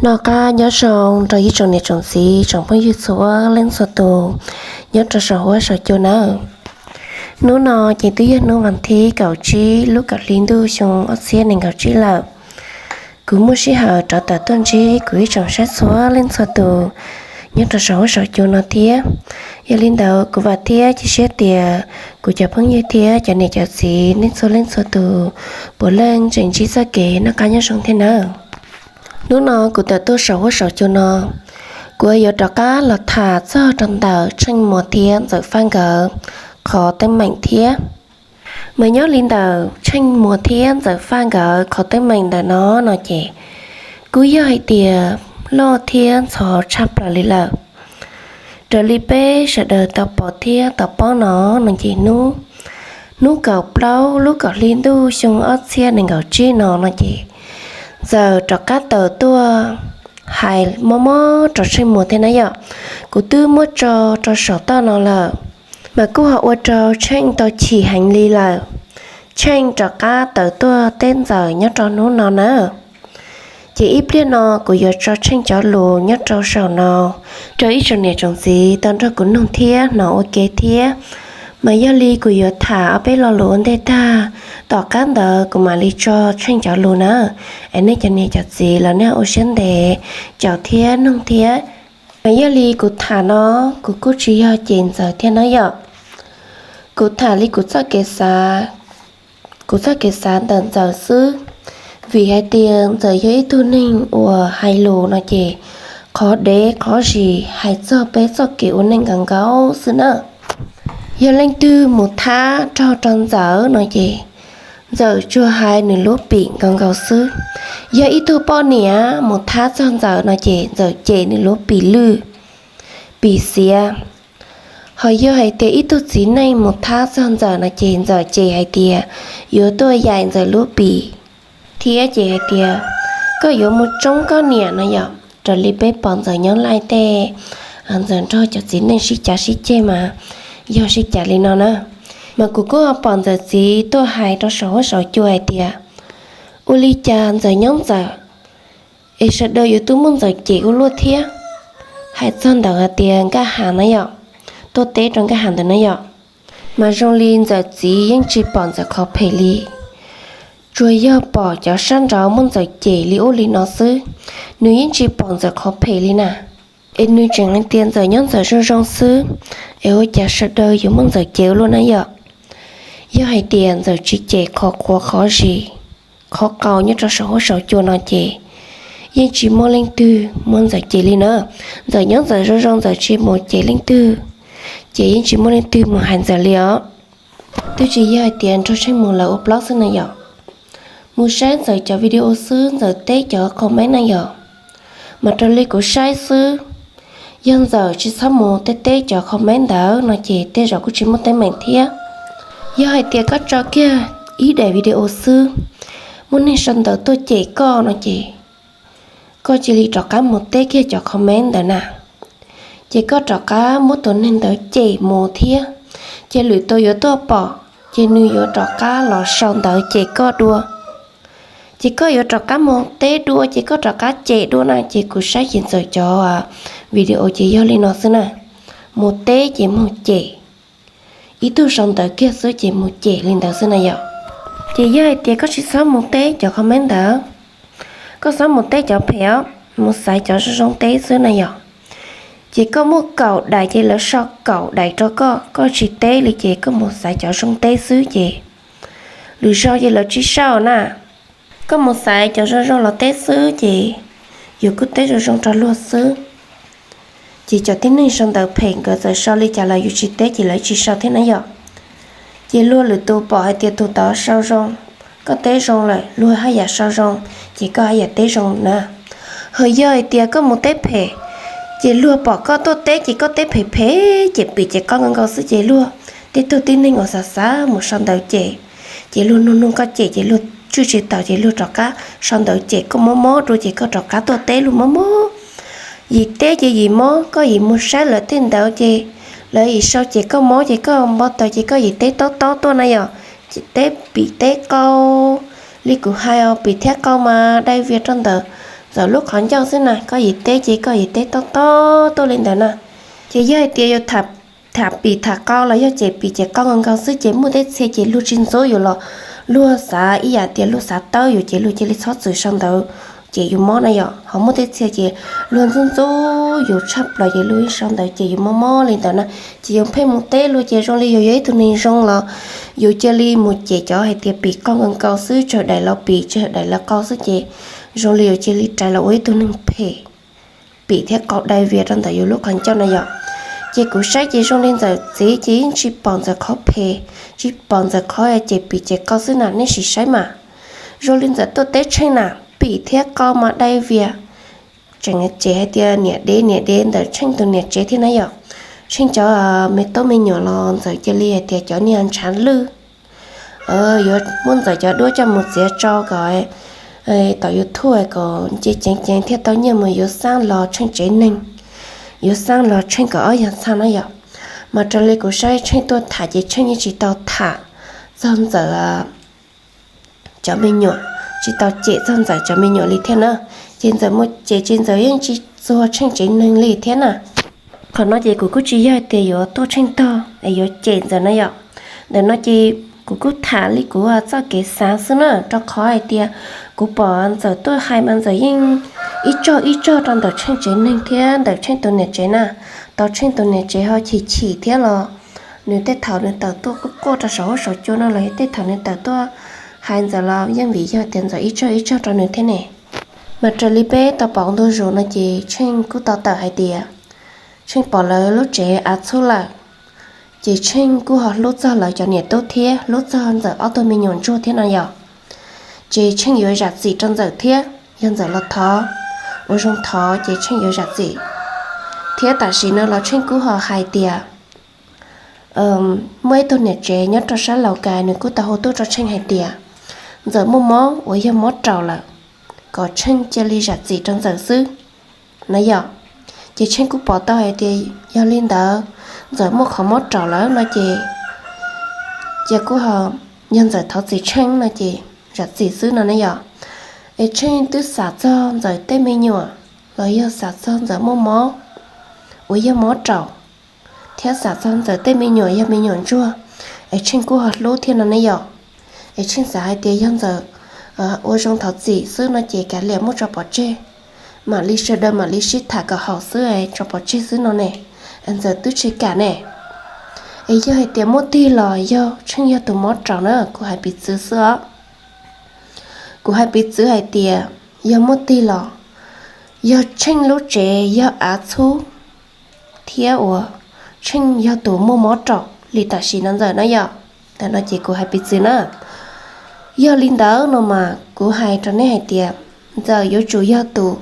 Noj qab nyob zoo rau ib tsoom niam tsoom txiv tsoom phooj ywg txhua leej txhua tus nyob rau saum huab saum cua nawb. Hnub no ces twb yog hnub vas thib kaum tsib lub kaum hli ntuj xyoo ob txhiab nees nkaum tsib lawm. Kuv muaj sij hawm rov tawm tuaj ntsib kuv ib tsoom saib txhua leej txhua tus nyob rau saum huab saum cua no thiab. Yog li ntawd kuv vam thiab cia siab tias kuv cov phooj ywg thiab cov niam cov txiv nej txhua leej txhua tus puav leej tseem ntsib txoj kev noj qab nyob zoo thiab nawb. Hnub no kuv tawm tuaj saum huab saum cua no, kuv yuav rov qab los tham txog rau ntawm Tsheej Muas thiab Ntxawm Faj nkawd qhov teeb meem thiab. Mas nyob li ntawm Tsheej Muas thiab Ntxawm Faj nkawd qhov teeb meem ntawm no no ces kuj yog hais tias loj thiab ntxhov tshaj plaws li lawm. Raws li peb sawv daws tau pom thiab tau paub no no ces hnub, hnub kaum plaub lub kaum hli ntuj xyoo ob txhiab nees nkaum tsib no no ces Ntxawm rov qab tawm tuaj hais mob mob rau Tsheej Muas thiab na yom. Kuv twb muab tso rau saum toj no lawm, mas kuj ho ua rau Tsheej tau chim heev li lawm. Tsheej rov qab tawm tuaj teb Ntxawm nyob rau hnub no na. Ces ib pliag no kuv yuav tso Tsheej cov lus nyob rau saum no rau ib tsoom niam tsoom txiv tau nrog kuv noog thiab hnov ua ke thiab. Mas yog li kuv yuav tham ob peb lo lus ua ntej tag, tom qab ntawd kuv mam li tso Tsheej cov lus na. Es nej cov niam cov txiv los nej ua siab ntev caum thiab noog thiab. Mas yog li kuv tham no, kuv kuj tsis yog cem Ntxawm thiab na yom. Kuv tham li kuv txoj kev xav, kuv txoj kev xav ntawm Ntxawm xwb. Vim hais tias Ntxawm yog ib tug neeg uas hais lus no ces qhov dev qhov zis hais txog peb txoj kev ua neej nkaus nkaus xwb na. Yog leej twg mus thab raug rau Ntxawm no ces Ntxawm tsuas hais nws lub pim nkaus nkaus xwb. Yog ib tug poj niam mus thab txog Ntxawm no ces Ntxawm cem nws lub pim lwj, pim xiav. Ho yog hais tias ib tug txiv neej mus thab txog Ntxawm no ces Ntxawm cem hais tias yuav tuaj yaim Ntxawm lub pim, thiab cem hais tias koj yuav mus tsoob koj niam no yom. Raws li peb pom Ntxawm nyob laij tej, Ntxawm nrog cov txiv neej sib cav sib ceg mas yog sib cav li no na. Mas kuv kuj ho pom Ntxawm txiv tuaj hais rau saum huab saum cua hais tias ua li cas Ntxawm nyob Ntxawm es sawv daws yuav tuaj muab Ntxawm cem ua luaj thiab. Hais txog ntawm hais tias Nkaj Has na yom, tuaj teb rau Nkaj Has ntawd na yom. Mas zoo li Ntxawm txiv yeej tsis pom Ntxawm qhov phem li, tsuas yog pom cov sab nraud muab Ntxawm cem li ub li no xwb. Nws yeej tsis pom Ntxawm qhov phem li na. Es nws tseem hais tias Ntxawm nyob Ntxawm zoo zoo xwb, es ua cas sawv daws yuav muab Ntxawm cem ua luaj na yom. Yog hais tias Ntxawm tsis cem qhov qhuav qhov zis, qhov qau nyob rau saum huab saum cua no ces yeej tsis muaj leej twg muab Ntxawm cem li na. Ntxawm nyob Ntxawm zoo zoo, Ntxawm tsis mus cem leej twg, ces yeej tsis muaj leej twg mus hais Ntxawm li os. Twb tsis yog hais tias nrog Tsheej Muas lawv ua plaub xwb na yom. Mus saib Ntxawm cov video xwb, Ntxawm teb cov comment na yom. Mas raws li kuv saib xwb, yog Ntxawm tsis txhob mus teb teb cov comment ntawd no ces tej zaum kuj tsis muaj teeb meem thiab. Yog hais tias koj tso kiag ib daim video xwb, muaj neeg sau ntawv tuaj cem koj no ces koj cia li rov qab mus teb kiag cov comment ntawd na. Ces koj rov qab muab tus neeg ntawd cem mus thiab, ces lwm tus yuav tuaj pom, ces nws yuav rov qab los sau ntawv cem koj dua. Ces koj yuav rov qab mus teb dua, ces koj rov qab cem dua na. Ces kuv saib ces Ntxawm cov video ces yog li no xwb na. Mus teb ces mus cem, ib tug sau ntawv kiag xwb ces mus cem li ntawd xwb na yom. Ces yog hais tias koj tsis txhob mus teb cov comment ntawd, koj txhob mus teb cov phem os, mus xaiv cov zoo zoo teb xwb na yom. Ces koj muaj kaum daim ces lawv sau kaum daim rau koj, koj tsis teb li ces koj mus xaiv cov zoo teb xwb ces lwm zaug ces lawv tsis sau na. Koj mus xaiv cov zoo zoo los teb xwb ces yus kuj teb zoo zoo rau luag xwb. Ces cov tib neeg sau ntawv phem nkawd txawm sau li cas los yus tsis teb ces lawv tsis sau thiab na yom. Ces luag lwm tus pom hais tias tus tod sau zoo, koj teb zoo lawm luag haj yam sau zoo, ces koj haj yam teb zoo na. Ho yog hais tias koj mus teb phem, ces luag pom koj tuaj teb ces koj teb phem phem ces pim ces qoj nkaus nkaus xwb ces luag tej tug tib neeg uas xav xav mus sau ntawv cem, ces luag nug nug koj cem ces luag tswj tsis taus ces luag rov qab sau ntawv cem koj mob mob dua ces koj rov qab tuaj teb luag mob mob. Yim teb ces yim mob, koj yim mus saib lawv tej ntawd ces lawv yim sau cem koj mob ces koj npau taws ces koj yim teb tob tob tuaj na yom. Teb pim teb qau, li kuv hais os, pim thiab qau mas dai vias rau ntawm Ntxawm lub qhov ncauj xwb na, koj yim teb ces koj yim teb tob tob tuaj li ntawd na. Ces yog hais tias yus tham pim tham qau los yog cem pim cem qau nkaus nkaus xwb ces muaj tej txhia ces luag tsis ntxub yus los luag xav ib yam tias luag xav tawb yus ces luag cia li txhob txwm sau ntawv ces yus mob na yom. Ho muaj tej txhia ces luag ntxub ntxub yus tshaj plaws ces luag ib sau ntawv ces yus mob mob li ntawd na. Ces yus pheej mus teb luag ces zoo li yus yog ib tug neeg zoo los yus cia li mus cem cov hais tias pim qau nkaus nkaus xwb, tsawg daim los pim tsawg daim los qau xwb ces zoo li yus cia li rais los ua ib tug neeg phem, pim thiab qau dai vias rau ntawm yus lub qhov ncauj na yom. Ces kuv saib ces zoo li Ntxawm txiv ces yeej tsis pom Ntxawm qhov phem, tsis pom Ntxawm qhov cem pim cem qau xwb na, nej sim saib mas. Zoo li Ntxawm tuaj teb Tsheej na, pim thiab qau mas dai vias, tseem cem hais tias niam dev niam dev ntawm Tsheej tus niam tsev thiab na yom. Tsheej cov me tub me nyuam los Ntxawm cia li hais tias cov niag ntshav lwj, yuav muab Ntxawm cov duab coj mus txiav tso kom tom YouTube kom nce ceev ceev thiaj tau nyiaj mus yuav xab los Tsheej tsev neeg, yuav xab los Tsheej kom ob yag txha na yom. Mas raws li kuv saib Tsheej tuaj tham ces Tsheej yeej tsis tau tham txog Ntxawm cov me nyuam, tsis tau cem txog Ntxawm cov me nyuam li thiab na. Ces Ntxawm muaj cem ces Ntxawm yeej tsis txuag Tsheej tsev neeg li thiab na. Qhov no ces kuv kuj tsis yog hais tias yuav tuaj Tsheej tog es yuav cem Ntxawm na yom. Ntawm no ces kuv kuj tham li kuv txoj kev xav xwb na, rau qhov hais tias kuv pom Ntxawm tuaj hais mas Ntxawm yeej ib tsog ib tsog rau ntawm Tsheej tsev neeg thiab ntawm Tsheej tus niam tsev na. Tau Tsheej tus niam tsev ho chim chim thiab los nws tej thaum nws tawm tuaj quaj quaj rau saum huab saum cua no los tej thaum nws tawm tuaj hais Ntxawm los yeej vim yog tias Ntxawm ib tsog ib tsog rau nws thiab ne. Mas raws li peb tau pom ntu zus no ces Tsheej kuj tau tawm hais tias Tsheej pom lawv lub tsev av txhub lawm, ces Tsheej kuj ho hlub txog lawv cov niam tub thiab hlub txog Ntxawm ob tug me nyuam ntsuag thiab no yom. Ces Tsheej yuav zam txim rau Ntxawm thiab yog Ntxawm los thov, ua zoo thov ces Tsheej yuav zam txim. Thiab tam sim no los Tsheej kuj ho hais tias muaj ib tug niam tsev nyob rau sab Laus Kais nws kuj tau hu tuaj rau Tsheej hais tias Ntxawm muaj mob uas yog mob raum lawm, kom Tsheej cia li zam txim rau Ntxawm xwb na yom. Ces Tsheej kuj pom tau hais tias yog li ntawd Ntxawm muaj qhov mob raum lawm no ces, ces kuj ho yog Ntxawm thov txim Tsheej no ces zam txim xwb no ne yom. Es Tsheej twb xav txog Ntxawm tej me nyuam los yog xav txog Ntxawm muaj mob uas yog mob raum thiab xav txog Ntxawm tej me nyuam yog me nyuam ntsuag, es Tsheej kuj ho hlub thiab no ne yom. Es Tsheej xav hais tias yog Ntxawm ua zoo thov txim xwb no ces kav liam muab tso pov tseg, mam li sawv daws mam li sib tham kom haum xwb es tso pov tseg xwb no ne, Ntxawm twb tsis kam ne. Es yog hais tias muaj tig los yog Tsheej yog tus mob raum na, kuv hais piv txwv xwb os. Kuv hais piv txwv hais tias yog muaj tig los yog Tsheej lub tsev yog av txhub thiab uas Tsheej yog tus muaj mob raum li tam sim no Ntxawm na yom. Ntawm no ces kuv hais piv txwv na. Yog li ntawd no mas kuv hais rau nej hais tias Ntxawm yuav tsum yog tus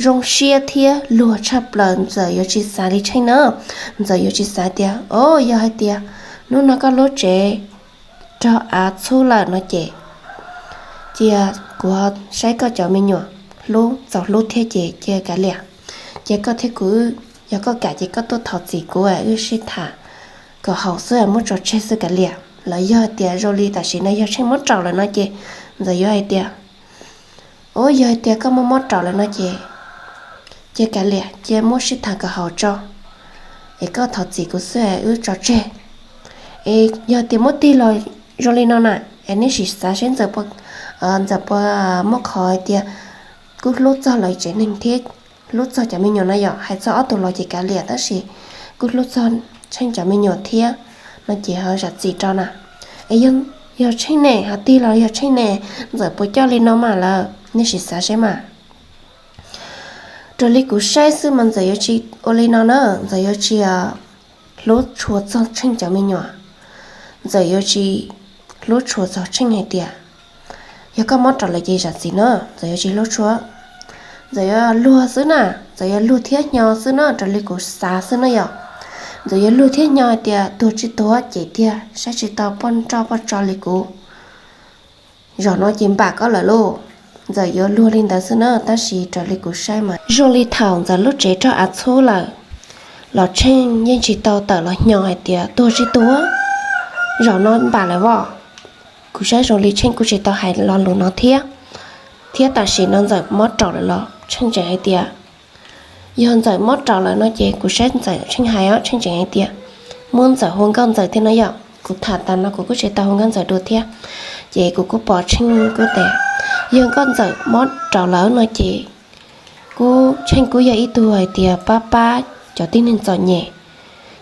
zoo siab thiab luag tshaj plaws, Ntxawm yuav tsis xav li Tsheej na. Ntxawm yuav tsis xav tias, o, yog hais tias hnub no koj lub tsev raug av txhub lawm no ces cia kuv saib koj cov me nyuam hlub txaus hlub thiab ces cia kav liam. Ces koj thiab kuv, yog koj kam ces koj tuaj thov txim kuv, wb sib tham kom haum xwb, muab tso tseg xwb kav liam. Los yog hais tias zoo li tam sim no yog Tsheej mob raum lawm no ces Ntxawm yuav hais tias, o, yog hais tias koj muaj mob raum lawm no ces cia kav liam, cia muab sib tham kom haum tso, es koj thov txim kuv xwb wb tso tseg. Es yog tias muaj tig los zoo li no na, es neb sim xav seb Ntxawm puas, Ntxawm puas muaj qhov hais tias kuj hlub txog lawv tsev neeg thiab hlub txog cov me nyuam no yom. Hais txog ob tug los ces kav liam, tab sis kuj hlub txog Tsheej cov me nyuam thiab no ces ho zam txim rau na. Es yog Tsheej ne, ho tig los yog Tsheej ne, Ntxawm puas coj li no mas lawm, nej sim xav seb mas. Raws li kuv saib xwb mas Ntxawm yuav tsis ua li no na, Ntxawm yuav tsis hlub tshua txog Tsheej cov me nyuam. Ntxawm yuav tsis hlub tshua txog Tsheej hais tias, yog koj mob raum lawm ces zam txim na, Ntxawm yuav tsis hlub tshua. Ntxawm yuav luag xwb na, Ntxawm yuav luag thiab hnyo xwb na, raws li kuv xav xwb na yom. Ntxawm yuav luag thiab hnyo hais tias tuag tsis tuag ces tiag, saib tsis tau poj nroj poj tso li kuv, zaum no ces npam koj lawm lauj. Ntxawm yuav luag li ntawd xwb na, tab sis raws li kuv saib mas zoo li thaum Ntxawm lub tsev raug av txhub lawm los Tsheej yeej tsis tau tawm los hnyo hais tias tuag tsis tuag, zaum no npam lawm os. Kuv saib zoo li Tsheej kuj tsis tau hais lo lus no thiab. thiab tam sim no Ntxawm mob raum lawm los? Tsheej tseem hais tias, yog Ntxawm mob raum lawm no ces kuv saib Ntxawm, Tsheej hais os, Tsheej tseem hais tias, muab Ntxawm hu nkauj Ntxawm thiab no yom. Kuv tham tas no kuv kuj tsis tau hu nkauj Ntxawm dua thiab. Ces kuv kuj pom Tsheej kuj tias, yog nkauj Ntxawm mob raum lawm no ces kuj Tsheej kuj yog ib tug hais tias pab pab cov tib neeg txom nyem,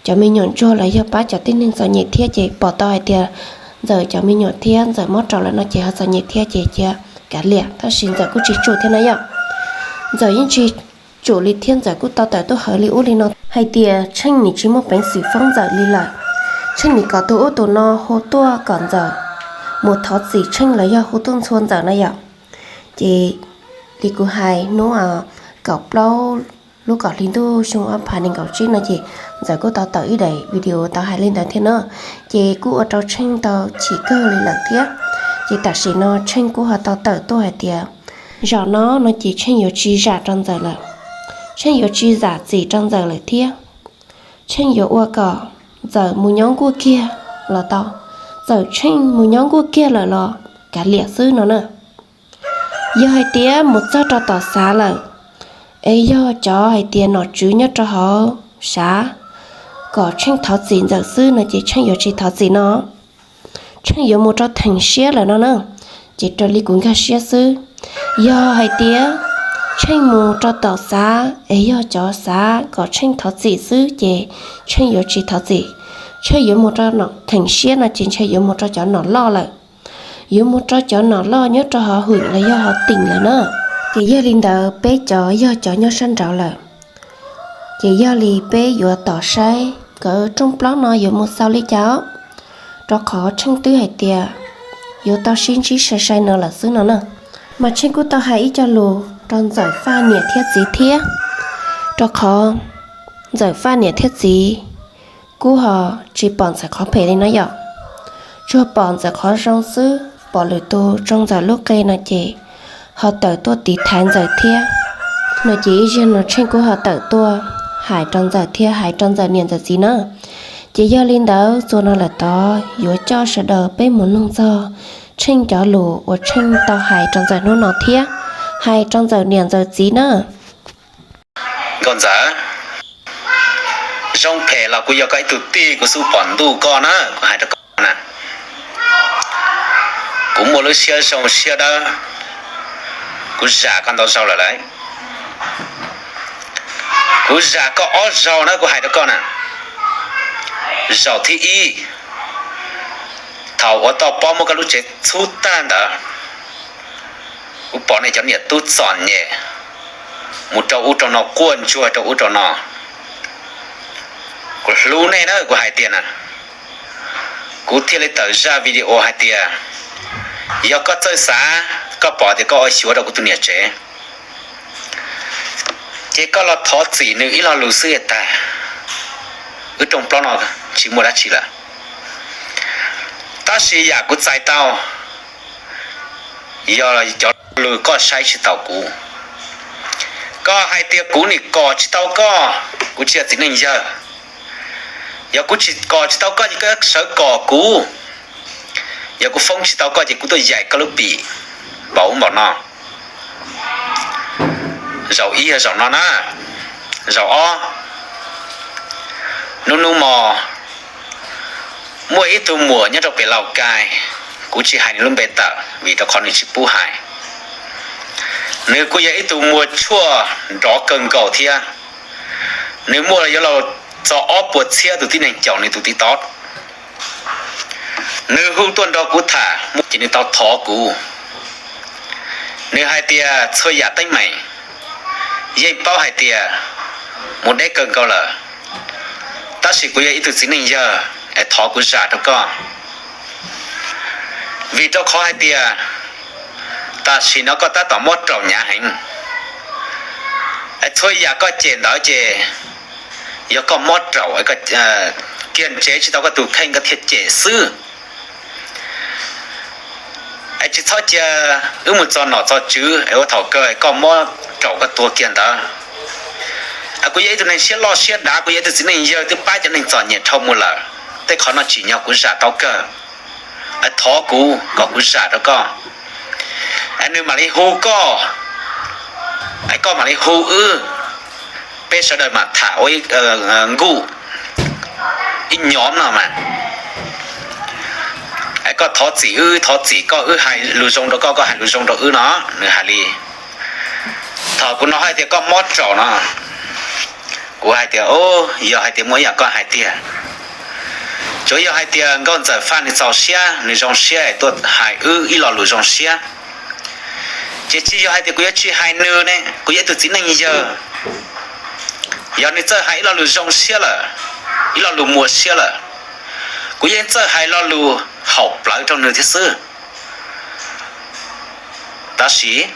cov me nyuam ntsuag los yog pab cov tib neeg txom nyem thiab ces pom tau hais tias Ntxawm cov me nyuam thiab Ntxawm mob raum lawm no ces ho txom nyem thiab ces cia kav liam, tab sis Ntxawm kuj tsis tsum thiab na yom. Ntxawm yeej tsis tsum li thiab Ntxawm kuj tau tawm tuaj hawv li ub li no hais tias Tsheej nim tsis muaj peev xwm foob Ntxawm li lawm. Tsheej nim kom tus ub tus no hu tuaj kom Ntxawm mus thov txim Tsheej los yog hu tuaj ntxhua Ntxawm na yom. Ces li kuv hais hnub kaum plaub lub kaum hli ntuj xyoo ob phav nees nkaum tsib no ces Ntxawm kuj tau tawm ib daim video tau hais li ntawd thiab na. Ces kuj ua rau Tsheej tau chim kawg li lawm thiab. Ces tam sim no Tsheej kuj ho tau tawm tuaj hais tias zaum no no ces Tsheej yuav tsis zam rau Ntxawm lawm. Tsheej yuav tsis zam txim rau Ntxawm lawm thiab. Tsheej yuav ua kom Ntxawm mus nyob nkuaj kiag los tau. Txawm Tsheej mus nyob nkuaj kiag lawm los kav liam xwb no na. Yog hais tias mus txog rau tom xav lawm, es yog cov hais tias nom tswv nyob rau hauv xav kom Tsheej thov txim Ntxawm xwb no ces Tsheej yuav tsis thov txim no. Tsheej yuav mus rau theem siab lawm no na, ces raws li kuv nkag siab xwb. Yog hais tias Tsheej mus rau tom xav es yog cov xav kom Tsheej thov txim xwb ces Tsheej yuav tsis thov txim. Tsheej yuav mus rau theem siab no ces ntshe yuav mus rau cov nom loj lawm. Yuav mus rau cov nom loj nyob rau hauv hwm los yog hauv teem lawm na. Ces yog li ntawd peb cov yog cov nyob sab nraud lawm, ces yog li peb yuav tos saib nkawd rooj plaub no yuav mus xaus li cas os. Rau qhov Tsheej twb hais tias yuav tau sib ntsib sai sai no lawm xwb no na. Mas Tsheej kuj tau hais ib co lus rau Ntxawm Faj niam thiab txiv thiab, rau qhov Ntxawm Faj niam thiab txiv kuj ho tsis pom Ntxawm qhov phem li no yom. Tsuas pom Ntxawm qhov zoo xwb, pom lwm tus tsoo Ntxawm lub qe no ces ho tawm tuaj tiv thaiv Ntxawm thiab. No ces ib zaug no Tsheej kuj ho tawm tuaj hais rau Ntxawm thiab hais rau Ntxawm niam Ntxawm txiv na. Ces yog li ntawd txuas no lawm tod yuav coj sawv daws peb mus mloog txog Tsheej cov lus uas Tsheej tau hais rau Ntxawm hnub no thiab hais rau Ntxawm niam Ntxawm txiv na. Nkauj Ntxawm, zoo phem los kuv yog koj ib tug tij, kuv xub pom ntuj koj na, kuv hais rau koj na. Kuv muaj lub siab zoo siab dawb, kuv zam koj ntau zaus lawm lauj. Kuv zam koj ob zaug na, kuv hais rau koj na. Zaum thib ib, thaum uas toj pob muab koj lub tsev txhub tag ntawd, kuv pom nej cov niam tub txom nyem mus rau ub rau no, quaj ntsuag rau ub rau no. Kuv hlub nej na, kuv hais tias na, kuv thiaj li tawm zaj video hais tias, yog koj txawj xav, koj pom tias koj ua xyuav rau kuv tus niam tsev, ces koj los thov txim nws ib lo lus xwb es tag, wb rooj plaub no tsis muaj dab tsi lawm. Tab sis yam kuv txais tau yog cov lus koj saib tsis taus kuv. Koj hais tias kuv nim kom tsis tau koj, kuv tsis yog txiv neej yawg. Yog kuv tsis kom tsis tau koj ces koj sawv kom kuv. Yog kuv foob tsis tau koj ces kuv tuaj yaim koj lub pim npaum ub npaum no. Zaum ib yog zaum no na. Zaum ob, nub nub mos muaj ib tug muam nyob rau pem Laus Kais, kuv tsis hais nws lub npe tawm vim rau qhov nws tsis pub hais. Nws kuj yog ib tug muag tshuaj nrov kawg nkaus thiab. Nws muaj yuav luag txog ob puas txhiab tus tib neeg caum nws tus TikTok. Nws hu tuaj nrog kuv tham muaj ces nws tau thov kuv. Nws hais tias txhua yam teeb meem yeej paub hais tias mus deb kawg nkaus lawm, tab sis kuv yog ib tug txiv neej yawg es thov kuv zam rau koj. Vim rau qhov hais tias tam sim no koj tab tom mob raum hnyav heev, es txhua yam koj cem ntawd ces yog koj mob raum, kiag ntsev tsis tau koj tus kheej koj thiaj cem xwb. Es tsis txhob cia wb mus txog nom txog tswv es ua thaum kawg koj mob raum koj tuag kiag ntawd. Kuv yog ib tug neeg siab loj siab dav, kuv yog ib tug txiv neej yawg twb pab cov neeg txom nyem dhau mus lawm, tej qhov no tsim nyog kuv zam tau kawg. Thov kuv kom kuv zam rau koj. es nws mam li hu koj, es koj mam li hu wb, peb sawv daws mam tham ua ib nkuj, ib nyom no mas. Es koj thov txim wb, thov txim koj, wb hais lus zoo rau koj, koj hais lus zoo rau wb no, nws hais li. Thaum kuv hnov hais tias koj mob raum no, kuv hais tias, yog hais tias muaj ib yam koj hais tiag, tsuav yog hais tias nkauj ntxawm Faj nws txaus siab, nws zoo siab es tuaj hais wb ib lo lus zoo siab, ces tsis yog hais tias kuv yuav tsis hais nws ne, kuv yog ib tug txiv neej yawg. Yog nws txawj hais ib lo lus zoo siab lawm, ib lo lus muaj siab lawm, kuv yeej txawj hais lo lus haum plawv rau nws thiab xwb. Tab sis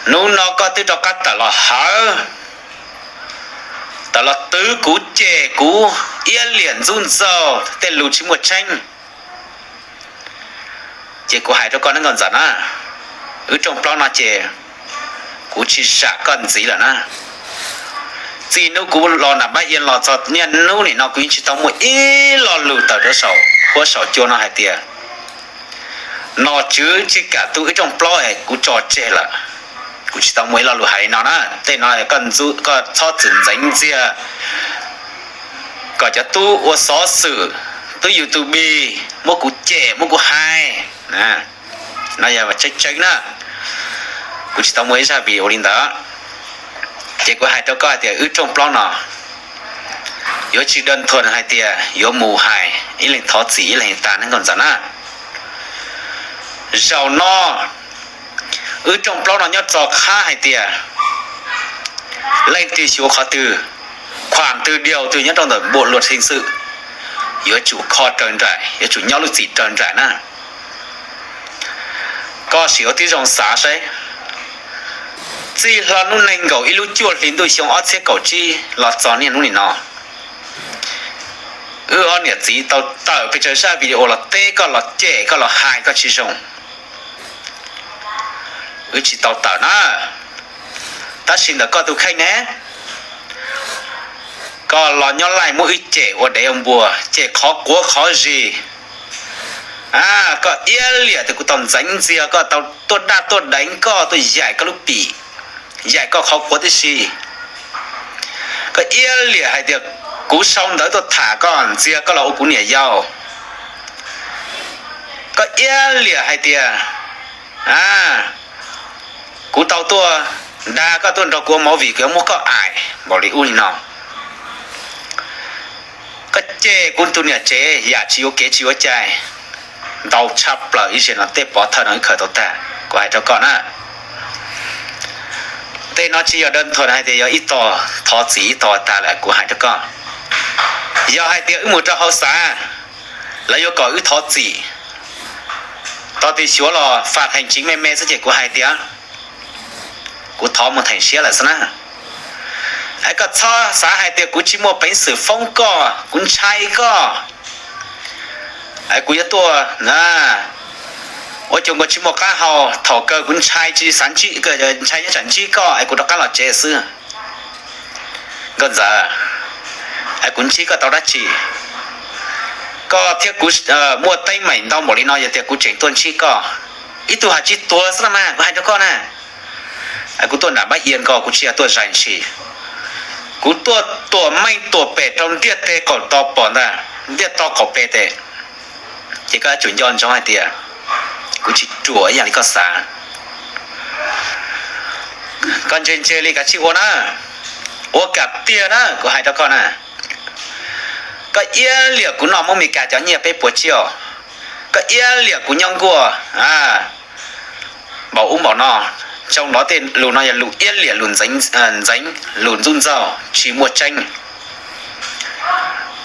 hnub no koj twb rov qab tawm los hawv, tawm los twv kuv, cem kuv iab liam ntxub ntxaug tej lus tsis muaj tseeb. Ces kuv hais rau koj, nkauj ntxawm na, wb rooj plaub no ces kuv tsis zam koj ntxiv lawm na. Txij hnub kuv los nram Npab Ia los txog niaj hnub nim no kuv yeej tsis tau muaj ib lo lus tawm rau saum huab saum cua no hais tias nom tswv tsis kam tu wb rooj plaub es kuv tso tseg lawm. Kuv tsis tau muaj ib lo lus hais li no na. Tej no koj txhob txwm ntxeev ntxiag kom cov tub ua xov xwm, tub YouTube muab kuv cem muab kuv hais, no yog tseeb tseeb na. Kuv tsis tau muaj ib zaj video li ntawd. Ces kuv hais rau koj hais tias wb rooj plaub no yuav tsis dawb thuas hais tias yuav mus hais ib leeg thov txim ib leeg tag, nkauj ntxawm na. Zaum no wb rooj plaub no nyob txog qhab hais tias leej twg xyuas qhov twg, khuam twg diaus twg nyob rau ntawm npuam luag theej xwm, yuav tsum kho raws nraim, yuav tsum nyob lub txim raws nraim na. Koj sim ua tib zoo xav saib, txij hlo hnub nees nkaum ib lub cuaj hli ntuj xyoo ob txhiab kaum tsib los txog niaj hnub nim no, wb ob niam txiv tau tawm pes tsawg zaj video los teb koj, los cem koj, los hais koj tsis zoo? Wb tsis tau tawm na. Tab sis ntawm koj tus kheej ne, koj los nyob laij muab wb cem ua dev ua npua, cem qhov quav qhov zis. Koj iab liam tias kuv tau ntxeev ntxiag koj, tau tuaj daj tuaj deev koj, tuaj yaim koj lub pim, yaim koj qhov quav tib si. Koj iab liam hais tias kuv sau ntawv tuaj tham koj, ntxias koj los ua kuv niam yau. Koj iab liam hais tias kuv tau tuaj dag koj, tuaj nrog kuv ua movie, kuv yuav muab koj aim npaum li ub li no. Koj cem kuv tus niam tsev yam tsis yuav kev tsis yuav cai ntau tshaj plaws ib zaug no, tej pov thawj no wb khaws tau tag, kuv hais rau koj na. Tej no tsis yog dawb thuas hais tias yog ib tog thov txim ib tog tag lawm, kuv hais rau koj. Yog hais tias wb mus rau hauv xav, lawv yuav kom wb thov txim, tog tis xyuav los phạt hành chính me me xwb ces kuv hais tias kuv thov mus theem siab lawm xwb na. Es koj txhob xav hais tias kuv tsis muaj peev xwm foob koj, kuv ntshai koj, es kuv yuav tuaj na. Ua cas kuv tsis muaj qab hau, thaum kawg kuv ntshai tsis xav ntsib, ntshai nyob tsam ntsib koj es kuv rov qab los tsev xwb. Nkauj ntxawm, es kuv ntsib koj tau dab tsi? Koj thiab kuv muaj teeb meem ntau npaum li no, yog tias kuv tseem tuaj ntsib koj, ib tug hais tsis tuag xwb no mas, kuv hais rau koj na. Kuv tuaj nram Npab Ia nkaus, kuv tsis yog tuaj zais ntshis. Kuv tuaj tuam meej tuam pem rau ntiaj teb qaum tog pom ntag, ntiaj teb qaum pem tes. Ces koj yuav tsum nco ntsoov hais tias kuv tsis ruam ib yam li koj xav. Koj ntse ntse li kav tsij ua na, ua kam tiag na, kuv hais rau koj na. Koj iab liam kuv noj Hmoob Mes Kas cov nyiaj peb puas tsiaj, koj iab liam kuv nyob nkuaj npaum ub npaum no. Tsoo nrov tej lus no yog lus iab liam, lus ntxeev, lus ntxub ntxaug tsis muaj tseeb.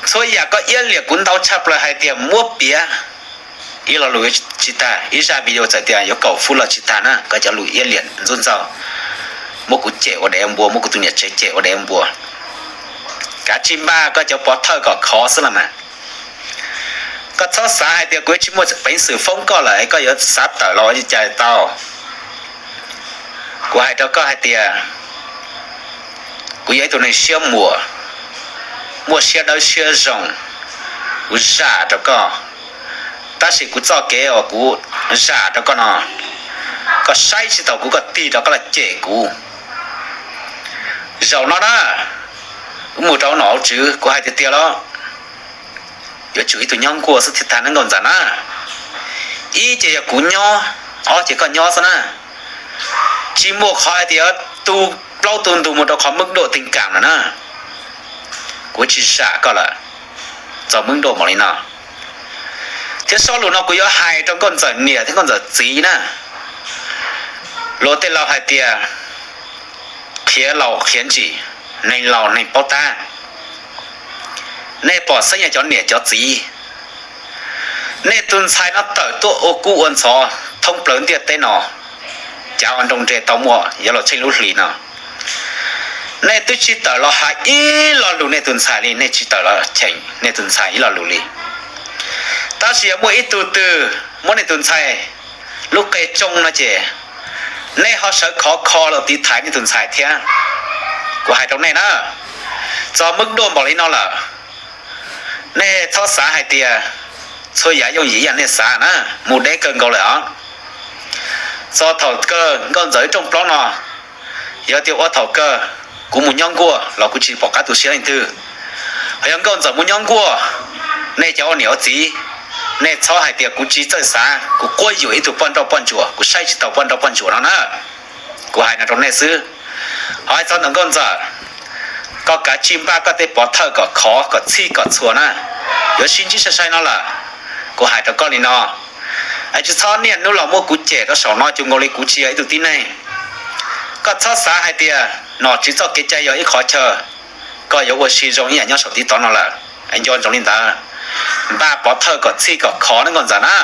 Txhua yam koj iab liam kuv ntau tshaj plaws hais tias muab piav ib lo lus tsis tag, ib zaj video txawm tias yuav kaum fuj los tsis tag na, koj cov lus iab liam ntxub ntxaug, muab kuv cem ua dev ua npua, muab kuv tus niam tsev cem ua dev ua npua. Kav tsij npaj koj cov pov thawj kom khov xwb los mas. Koj txhob xav hais tias kuv yuav tsis muaj peev xwm foob koj lawm es koj yuav xav tawm los ua li cas tau. Kuv hais rau koj hais tias kuv yog ib tug neeg siab muam, muaj siab dawb siab zoo. Kuv zam rau koj, Tab sis kuv txoj kev uas kuv zam rau koj no, koj saib tsis taus kuv, koj tig rov qab los cem kuv. Zaum no na, wb mus rau nom hauv tswv, kuv hais tiag tiag los yuav tsum ib tug nyob nkuaj xwb thiaj tag na nkauj ntxawm na. Ib ces yog kuv nyob, ob ces koj nyob xwb na. Tsis muaj qhov hais tias tu plaub tu ntug mus rau qhov mub duaj teej kam lawm na. Kuv tsis zam koj lawm txog mub duaj npaum li no. Thiab sob lus no kuv yuav hais rau nkauj ntxawm niam thiab nkauj ntxawm txiv na. Luag tej laus hais tias qhiav laus qhiav ntsim, neeg laus neeg paub tab. Nej pom xeeb yog cov niam cov txiv, nej tus ntxhais no tawm tuaj ua kub ua ntxhov thoob plaws ntiaj teb no, cav ua nroo nres tau muaj yuav luag tsheej lub hlis no. Nej twb tsis tawm los hais ib lo lus nej tus ntxhais li, nej tsis tawm los cheem nej tus ntxhais ib lo lus li. Tab sis yog muaj ib tug twg muab nej tus ntxhais lub qe tsoo no ces nej ho sawv khov kho los tiv thaiv nej tus ntxhais thiab. Kuv hais rau nej na, txog mub duaj npaum li no lawm, nej txhob xav hais tias txhua yam yooj yim yam nej xav na, mus deb kawg nkaus lawm os. Txog thaum kawg nkauj ntxawm wb rooj plaub no, yog tias ua thaum kawg kuv mus nyob nkuaj los kuv tsis pom qab tu siab leej twg. Hos yog nkauj ntxawm mus nyob nkuaj, nej cov ua niam ua txiv, nej txhob hais tias kuv tsis txawj xav, kuv quab yuam ib tug poj nrauj poj ntsuam, kuv saib tsis taus poj nrauj poj ntsuam no na. Kuv hais no rau nej xwb. Hos txog ntawm nkauj ntxawm, koj kav tsij npaj koj tej pov thawj kom khov kom txhij kom txhua na. Yuav sib ntsib sai sai no lawm, kuv hais rau koj li no, es tsis txhob niaj hnub los muab kuv cem rau saum no cuag nkaus li kuv tsis yog ib tug tib neeg. Koj txhob xav hais tias nom tswv txoj kev cai yog ib qhov chaw koj yuav ua si zoo ib yam nyob saum tiv tov no lawm. Nco ntsoov li ntawd, npaj pov thawj kom txhij kom khov na nkauj ntxawm na.